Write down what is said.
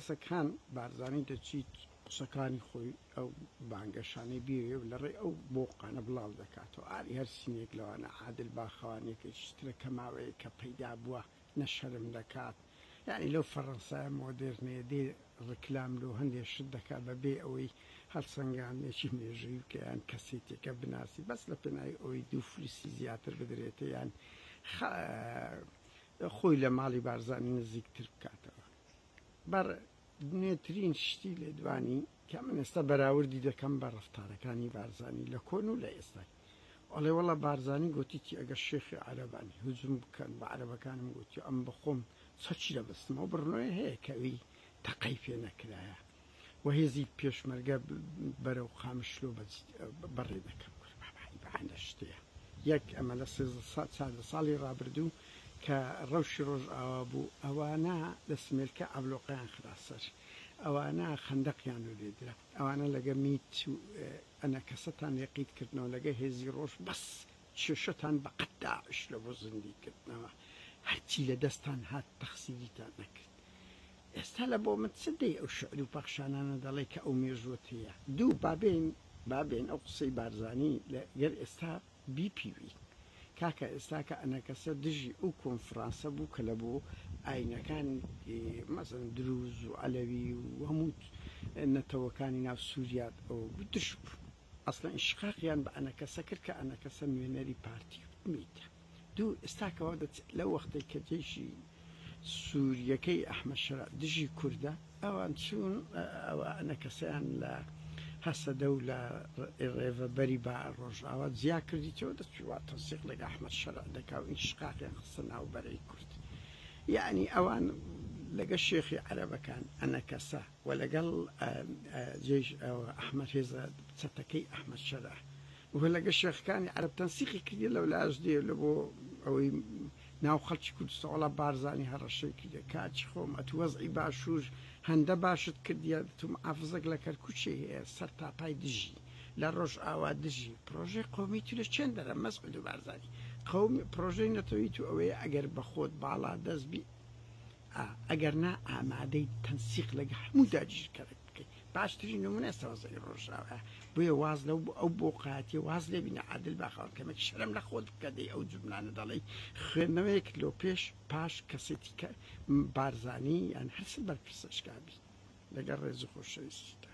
قسەکان بارزانی دەچیت قسەکانی خۆی ئەو بانگەشانەی بیەوێ و لەڕێی ئەو بۆقانە بڵاو دەکاتەوە ئاری هەر سینێک لەوانە عادل باخەوانیەکەیش ترە کە ماوەیەکە پەیدا بووە نە شەرم دەکات یانی لەو فەڕەنسایە مۆدێرنەیە دێ ڕیکلام لۆ هەندێ شت دەکات بە بێ ئەوەی هەڵسەنگاندنێکی مێژووی بکە یان کەسێتیەکە بناسی بەس لە پێناوی ئەوەی دوو فلسی زیاتر بدرێتێ یان خۆی لە ماڵی بارزانی نزیکتر بکاتەوە. بەڕ نوێترین شتی لێدوانی کە من ئێستا بەراوردی دەکەم بە ڕەفتارەکانی بارزانی لە کۆن و لە ئێستای ئەڵێ وەڵا بارزانی گۆتیتی ئەگەر شێخی عەرەبانی هجوم بکەن بە عەرەبەکانم گۆتی ئەم بەخۆم چەکی دەبەستم ئەو بڕنۆیە هەیە کە ئەوی تەقەی پێ نەکرایە و هێزی پێشمەرگە بەرەو قامشلۆ بەڕێ دەکەم کورە بابە عەیبە هەندە شتەیە یەک ئەمە لە 13 14 ساڵی ڕابردوو کە ڕەوشی ڕۆژئاوا بوو ئەوانە لە سمێلکە ئابلۆقەیان خرا سەر ئەوانە خەندەقیان لۆ لێدرا ئەوانە لەگە میت و ئەنەکەسەتان لێ قیت کردنەوە لەگە هێزی ڕۆژ بەس کێشەتان بە قەد داعش لە بۆ زیندی کردنەوە هەرچی لە دەستان هات تەخسیریتان نەکرد ئێستا لە بۆ من چ دەی ئەو شعر و پەخشانانە دەڵێ کە ئەو مێژووەت هەیە دوو با بێین با بێین ئەو قسەی بارزانی لە گەر ئێستا بیپیوی کاکە ئێستاکە ئەنەکەسە دژی ئەو کۆنفرانسە بوو کە لە بۆ ئاینەکانی مەسەلەن دروز و عەلەوی و هەموو نەتەوەکانی ناو سوریا ئەوە بوو دژ بوو ئەسڵەن ئینشقاقیان بە ئەنەکەسە کرد کە ئەنەکەسە نوێنەری پارتی و میتە دوو ئێستاکەوە دەچێت لەو وەختەی کە جەیشی سوریەکەی ئەحمەد شەرع دژی کوردە ئەوان چوون ئەوە ئەنەکەسەیان لە هەسەدە و لە ڕێڤەبەری با ڕۆژئاوا جیا کردیتەوە دەچوو وا تەنسیق لەگە ئەحمەد شەرع دەکا و ئینشقاقیان خستە ناو بەرەی کورد یەعنی ئەوان لەگە شێخی عەرەبەکان ئەنەکەسە و لەگەڵ جەیش ئەحمەد هێزە چەتەکەی ئەحمەد شەرع و لەگە شێخەکانی عەرەب تەنسیقی کردیە لەولاش دێ لە بۆ ئەوەی ناو خەڵکی کوردستان وەڵا بارزانی هەڕەشەی کردیە کاکی خۆم ئەتو وەزعی باشوور هەندە باشت کردیە تو محافزەک لە کەرکوکێ هەیە سەر تاپای دژی لە ڕۆژئاوا دژی پرۆژەی قەومی تو لە چێن دەرە مەسعود و بارزانی قەومی پرۆژەی نەتەوەی تو ئەوەیە ئەگەر بەخۆت باڵا دەست بی ئەگەر نا ئامادەی تەنسیق لەگە هەموو داگیرکەرەک بکەی باشترین نمونە ئێستا وەزعی ڕۆژئاوایە بۆیە واز لەو ئەو بۆقایەتیە واز لێ بینە عادل باخەوان کەمێک شەرم لە خۆت بکە دەی ئەو جوملانە دەڵێی خوێندنەوەیەک لۆ پێش پاش کەسێتی کە بارزانی یان هەرچ بەرپرسەشکا بی لەگەڵ ڕێز و خۆشەویستیتان.